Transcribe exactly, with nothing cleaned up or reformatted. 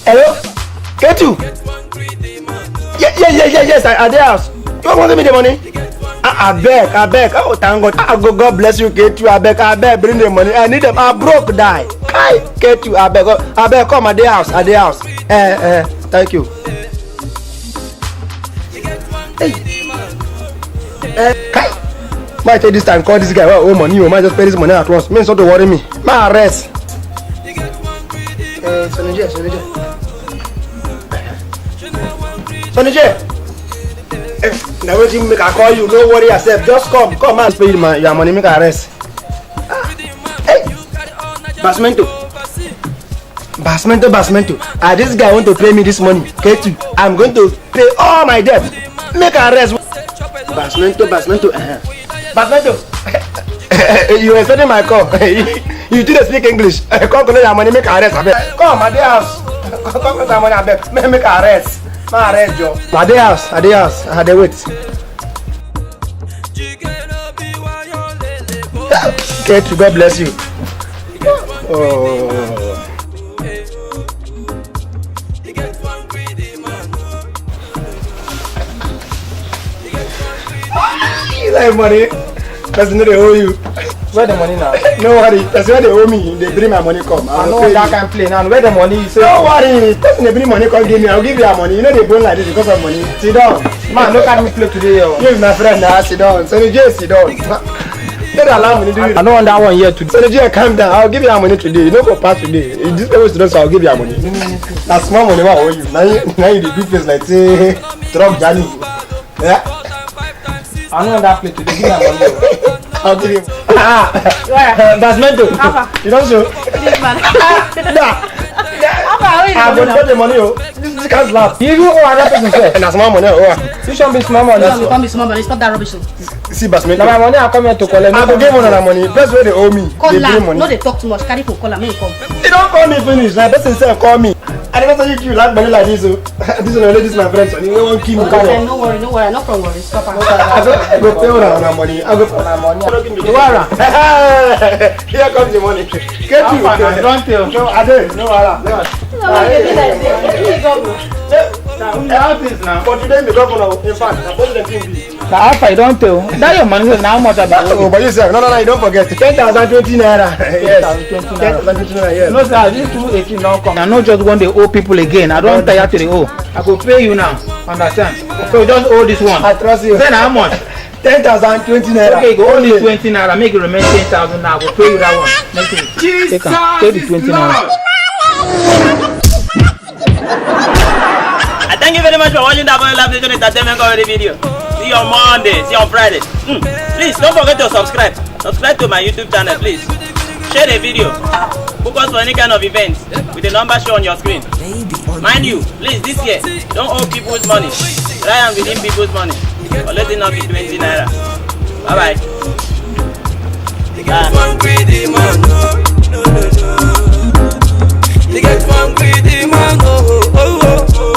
Hello? K two? Yeah, yeah, yeah, yeah, yes, I, I dey house. You want to give me the money? I, I beg, I beg. Oh, thank God. I go, God bless you, K two. I beg, I beg, bring the money. I need them. I broke die. Kai, K two, I beg, oh, I beg, come, I dey house, I dey house. Eh, eh, thank you. Hey. Eh, Kai. Might take this time, call this guy. Oh, money, you might just pay this money at once. Means not to worry me. My arrest. Eh, Sonny J, Sonny J. Sonny J. Eh, now wetin make I call you? No worry yourself. Just come, come and pay my, your money. Make I rest. Ah, hey, Basmento. Basmento, Basmento. Ah, this guy want to pay me this money. K two, I'm going to pay all my debt. Make I rest. Basmento, Basmento. Uh-huh. Basmento. You expecting my call? You too dey speak English. Come collect your money, make I rest, abeg. Come, I dey house. Come collect your money, abeg. Make, make I rest. Make I rest, Joe. I dey house, I dey house. I dey wait. K two, God bless you. Oh. You like money? Person no dey owe you. Where the money now? No worry, person wey dey owe me, dey bring my money come. I no want that kind play now. Where the money? You say no worry, person dey bring money come give me. I'll give you your money. You know they born like this because of money. Sit down. Man, no carry me play today, yo. You be my friend now. Sit down. So the J, sit down. No dey allow money do you. I no want that one here today. So the J, calm down. I'll give you your money today. You no go pass today. If this way sit down, so I'll give you your money. Na small money wey I owe you. Now you, now you dey do face like say truck journey. Yeah. I no want that plate today. Give me my money. I'll give you. Ah, Basmento. Alpha. You don't show. This man. Nah. Alpha, how is I go the money? Take the money, oh. This, this can't laugh. You even owe another person, sir. And that's my money, oh. You should be small money. No, you can't be small money. Stop that rubbish. See, Basmento. Now my money, I come here to collect. I go give one of that money. That's where they owe me. Call her. They bring money. No, they talk too much. Carry for call her. Make come. They don't call me finish. That person sef call me. I never tell you you like money like this, oh. This one, this my friend, so you won't kill me. Okay, no worry, no worry, no problem worry. Stop am. I go, I go pay una una money. I go pay una money. Iwara. Here comes the money. Get you. Don't tell. No, I don't. No, wala. No. How things now? For today, the governor, in fact, I told them things. Na alpha, you don tell. That your money, na how much I be owe? Oh, but you sef, no, no, no, you don't forget. Ten thousand twenty naira. Yes. Ten thousand twenty naira. Ten thousand twenty naira, yes. No, sir, this two eighteen don't come. I no just want to owe people again. I don't tire to the owe. I go pay you now. Understand? So just owe this one. I trust you. Then how much? Ten thousand twenty naira. Okay, you go owe me twenty naira. Make it remain ten thousand now. I go pay you that one. Make it take am. Take the twenty naira. I thank you very much for watching that Boy Love Nation Entertainment Comedy video. See you on Monday, see you on Friday. Hmm. Please don't forget to subscribe. Subscribe to my YouTube channel, please. Share the video. Book us for any kind of event with the number shown on your screen. Mind you, please, this year, don't owe people's money. Try and redeem people's money. But let it not be twenty naira. Bye bye. You get one greedy man, no, no, no, no. You get one greedy